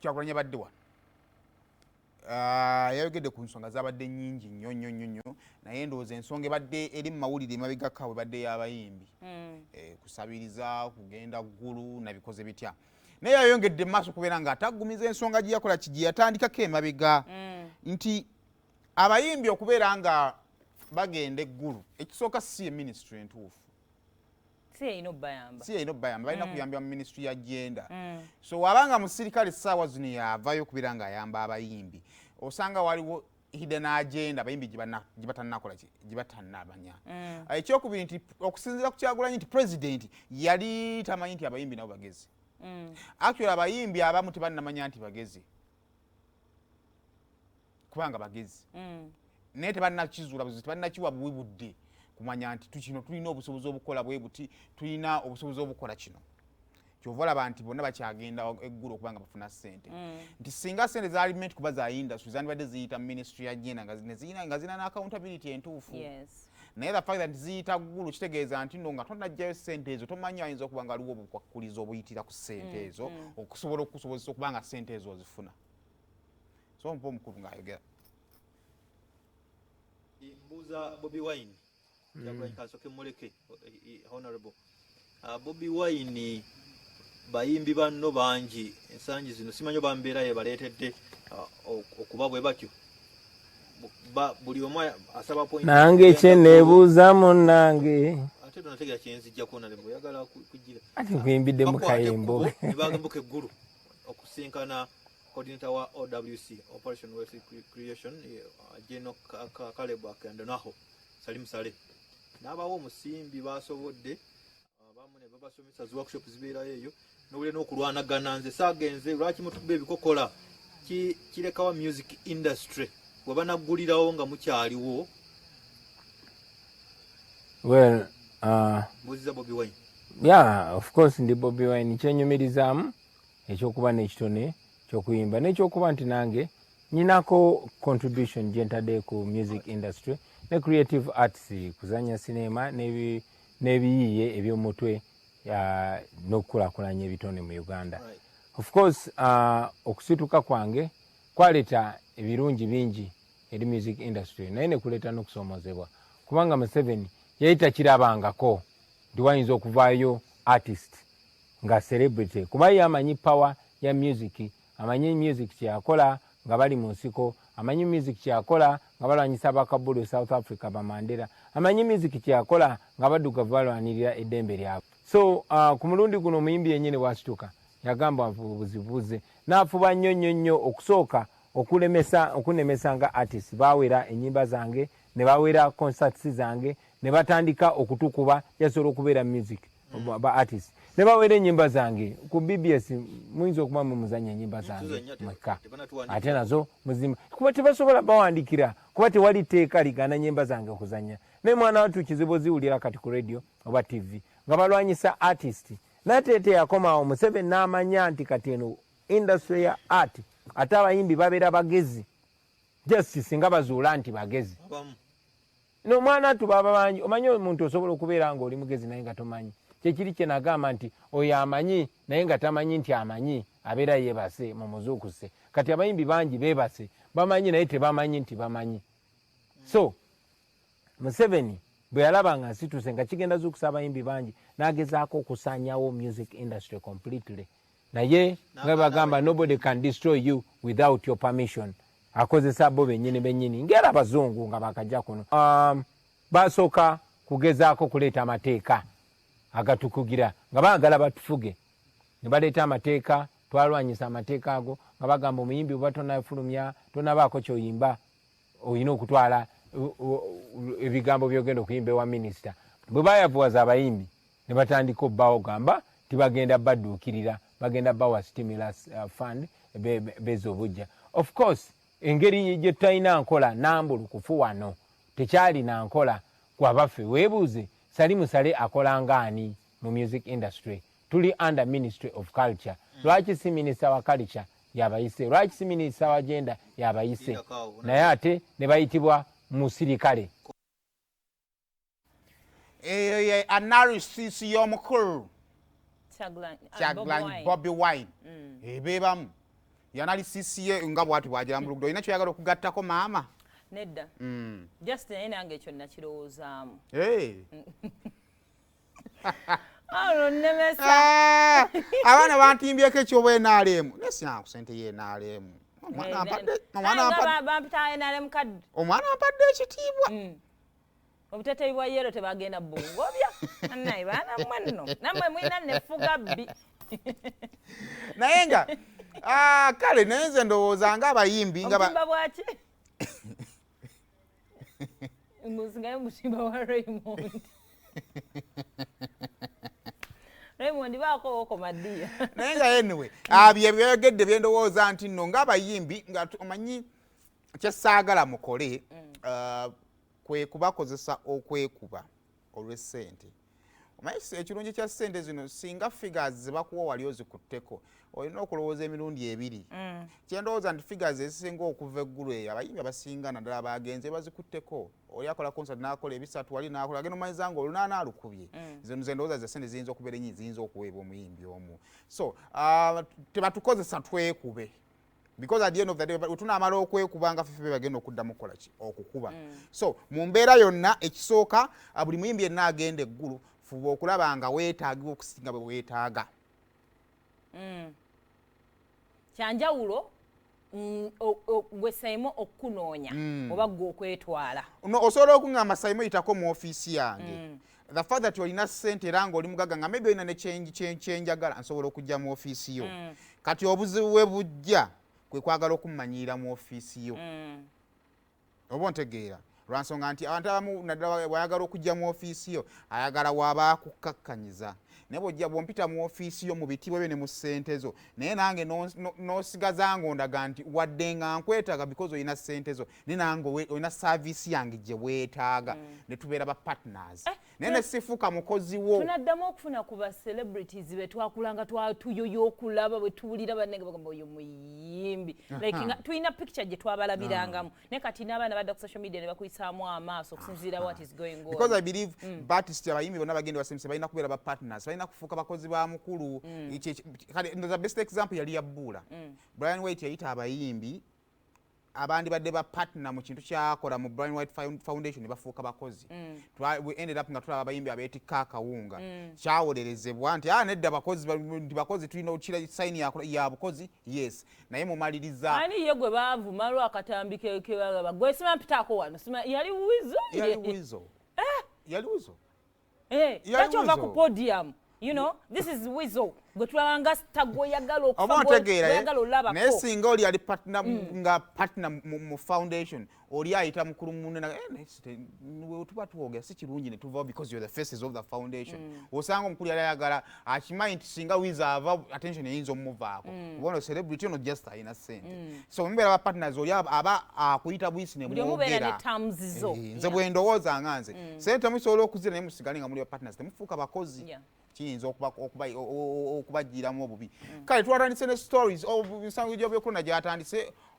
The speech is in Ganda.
Kyagulanyi abadde wano. Yayogedde ku nsonga zabadde nyingi nnyo nnyo nnyo nnyo, naye ndowooza ensonga ebadde eri mu mawulire emabegako awo ebadde y'abayimbi, kusabiriza, kugenda Ggulu nabikoze bitya. Naye yayongedde mu maaso okubeera nga ataggumiza ensonga gye yakola ki, gye yatandikako emabega, nti abayimbi okubeera nga bagenda eggulu, ekisooka si ye ministry entuufu. Si erina obbayamba. Si erina obbayamba, balina kuyambibwa mu ministry ya gender. So wabanga musirikale essaawa zino yavayo okubeera ng'ayamba abayimbi, osanga waliwo hidden agenda abayimbi gye batannakola ki, gye batannamanya. Ekyokubiri nti okusinziira ku Kyagulanyi nti president yali tamanyi nti abayimbi nabo bagezi. Actually, abayimbi abamu tebannamanya nti bagezi, kubanga bagezi, naye tebannakizuula buzibu, tebannakiwa buwi budde kumanya nti kino tulina obusobozi obukola bwe buti, tulina obusobozi obukola kino. Kyova olaba nti bonna bakyagenda eggulu okuba nga bafuna ssente, nti singa ssente zaali meant kuba za industry, zandibadde ziyita ministry ya gender nga zirina n'accountability entuufu. Naye the fact that ziyita Ggulu kitegeeza nti no nga tonajjayo ssente ezo, tomanyi, ayinza okuba nga aliwo obukwakulizo obuyitira ku ssente ezo okusobola okukusobozesa okuba nga ssente ezo ozifuna. So mpa omukulu ng'ayogera. Mbuuza Bobi Wine. Kyagulanyi kansooke muleke, honorable Bobi Wine, bayimbi banno bangi ensangi zino, simanyi oba mbeera ye baleetedde okuba bwe batyo. Buli omu asaba point. Nange kyeneebuuza munnange. Ate tonategera kyenzijjako, honorable, oyagala kugira. Ati nkuyimbidde mu Bakwata kayimbo. Ekkubo ne bagambuka eggulu okusinkana coordinator wa OWC, Operation Wealth Creation, General Caleb Akandwanaho, Salim Saleh, n'abawa omusimbi basobodde abamu ne babasomesa zi workshop zibeerayo eyo nobule n'okulwanagana. Nze saagenze, lwaki mutukuba ebikokola? Kirekawa music industry bwe banaggulirawo nga mukyaliwo? Well, mbuuziza Bobi Wine. Yeah, of course ndi Bobi Wine. Kyenyumirizaamu ekyokuba n'ekitone kyokuyimba n'ekyokuba nti nange nyinako contribution gye ntadde ku music industry ne creative arts, kuzanya sinema n'ebiyiiye eby'omutwe, n'okukulaakulanya ebitone mu Uganda. Of course, okusituka kwange kwaleeta ebirungi bingi eri music industry, naye nekuleeta n'okusoomozebwa, kubanga Museveni yali takirabangako nti wayinza okuvaayo artist nga celebrity, kuba ye amanyi power ya music, amanyi music kyeyakola nga bali mu nsiko, amanyi music kyeyakola nga balwanyisa abakabulu South Africa, Bamandera, amanyi music kyeyakola nga baddugavu balwanirira eddembe lyabwe. So ku mulundi guno omuyimbi yennyini bwasituka yagamba obuzibu buze, n'afuba nnyo nnyo nnyo okusooka okulemesa okunemesa nga artist. Bawera ennyimba zange ne bawera concerts zange ne batandika okutukuba. Yasobola okubeera music ba artist ne bawera ennyimba zange ku BBS. Muyinza okuba mumuzanya ennyimba zange Tuzannya, mwekka, tebanatuwandikira. Ate nazo muzimba kuba tebasobola bawandikira, kuba tewali tteeka ligaana nyimba zange okuzanya. Naye mwana wattu kizibu oziwulira kati ku radio oba TV nga balwanyisa artist. Naye ate teyakomaawo, Museveni n'amanya nti kati eno industry ya art, ate abayimbi babeera bagezi, just singa bazuula nti bagezi. Abamu. Nomwana attu baba bangi. Omanyi omuntu osobola okubeera nga oli mugezi naye nga tomanyi. Kyekiri kyenagamba nti oyo amanyi naye nga tamanyi nti amanyi, abeera yeebase, mumuzuukuse. Kati abayimbi bangi beebase, bamanyi naye tebamanyi nti bamanyi. So Museveni bwe yalaba nga nsituse nga kigenda zuukusa abayimbi bangi, n'agezaako okusaanyawo music industry completely. Naye nga bagamba, nobody can destroy you without your permission. Akozesa bo bennyini bennyini ngera abazungu nga bakajja kuno, basooka kugezaako kuleeta amateeka agatukugira nga baagala batufuge, ne baleeta amateeka. Twalwanyisa amateeka ago nga bagamba omuyimbi oba tonafulumya, tonabaako kyoyimba, olina okutwala ebigambo byogenda okuyimba ewa minisita. Bwe bayavuwaza abayimbi ne batandika obbawo gamba tibagenda badduukirira, bagenda bawa stimulus fund beza obujja. Of course, engeri gye tutalina nkola nambulukufu wano, tekyalina nkola kwabaffe. Weebuuze, Salim Saleh akola ngaani mu music industry? Tuli under Ministry of Culture. Lwaki si minisita wa culture yabayise? Lwaki si minisita wa gender yabayise? Lindako awo. Naye ate ne bayitibwa musirikale. Eyo ye analysis y'omukulu Kyagulanyi, Kyagulanyi Bobi Bobi Wine. Ebeebamu. Analysis ye nga bwati bwagirambulugdo. Olina kyoyagala okugattako, maama? Nedda. Just naye nange ekyo nakirowoozaamu. Hey. Olwo nnemesa. Ah, abaana bantimbyeko ekyoba NRM, naye sinanga ku sente ye NRM. Bampita NRM kadde. Omwana ampadde ekitiibwa. Obuteteyi bwa yellow tebagenda bungobya. Naye baana mmwe nno, nammwe mulina nefuga bbi. Naye nga kale, naye nze ndowooza nga abayimbi nga Obutimba bwaki? Musingayo mutimba wa Raymond. Raymond, baako wokoma ddiya. Naye nga anyway, bye byogedde byendowooza nti nno ng'abayimbi nga omanyi kyesaagala mukole, kwe kubakozesa okwekuba olw'essente. Omanyi ekirungi kya ssente zino, singa figures ze bakuwa wali ozikutteko, olina okulowooza emirundi ebiri. Kyendowooza nti figures ezisinga okuva eggulu eyo, abayimbi abasinga naddala bagenze bazikutteko. Oli akola concert n'akola ebisatu, wali n'akola, agenda omanyiza nga olunaana alukubye. Nze ndowooza ze sente ziyinza okubeera ennyingi ziyinza okuweebwa omuyimbi omu. So tebatukozesa twekube, because at the end of the day wetunaamala okwekuba nga fefe bagenda okuddamu kukola ki? Okukuba. So mu mbeera yonna, ekisooka, buli muyimbi yenna agenda eggulu, fuba okulaba nga weetaagibwa okusinga bwe weetaaga. Kyanjawulo gwe Saimo okukunoonya oba gwe okwetwala. No, osobola okuŋŋamba, "Saimo, yitako mu ofiisi yange." The fact that olina ssente era ng'oli mugagga, nga maybe olina ne kyenjagala, nsobola okujja mu ofiisi yo. Kati obuzibu bwe bujja kwe kwagala okummanyirira mu ofiisi yo. Oba ontegeera? Lwansonga nti abantu abamu, naddala bwayagala okujja mu ofiisi yo, ayagala waaba akukkakkanyiza. Naye bwojja bwompita mu ofiisi yo mu bitiibwa byo ne mu ssente zo, naye nange n'osigaza ng'ondaga nti wadde nga nkwetaaga because olina ssente zo, naye nange olina service yange gye weetaaga, ne tubeera ba partners, naye ne sifuuka mukozi wo. Tunaddamu okufuna ku ba celebrities be twakulanga tuyoya okulaba, bwe tuwulira bannange bagamba oyo muyimbi, like nga tulina picture gye twabalabirangamu, naye kati n'abaana badda ku social media ne bakuyisaamu amaaso okusinziira what is going on. Because I believe artist, abayimbi bonna bagenda basemse, balina kubeera ba partners, balina kufuuka bakozi ba mukulu. Kale the best example yali ya Bula. Brian White yayita abayimbi abandibadde ba partner mu kintu kyakola mu Brian White Foundation ne bafuuka bakozi. We ended up nga tulaba abayimbi abeetikka akawunga. Kyawolerezebwa nti nedda, bakozi nti bakozi, tulina okira sign ya bukozi, yes, naye mumaliriza. Ani ye gwe baavuma lwakatambi kebagaba gwe sima mpitaako wano sima yali Wizo? Yali Wizo, yali Wizo. Eh, Yali lwaki ova Weasel. ku podium? You know, this is Wizo gwe tulabanga star, gweoyagala Oba okufa, ontegeera, eh? gweoyagala olabako. Naye singa oli ali partner, nga partner mu foundation, oli ayita mukulu munne eh, naye we tuba twogera si kirungi ne tuvawo because you're the faces of the foundation. Osanga omukulu yali ayagala akimanyi nti singa Wiza ava, attention eyinza omuvaako, kuba ono celebrity ono just alina sente. So mubeera ba partners, oli aba akuyita buyisi ne Buli omu beera ne mwogera. terms zo. Eh, nze bwe ndowooza nga nze, sente musobola okuzira, naye musigale nga muli ba partners, temufuuka bakozi. Kiyinza okubagiramu obubi. Kale twatandise ne stories, emisango gy'obyokulonda gyatandise.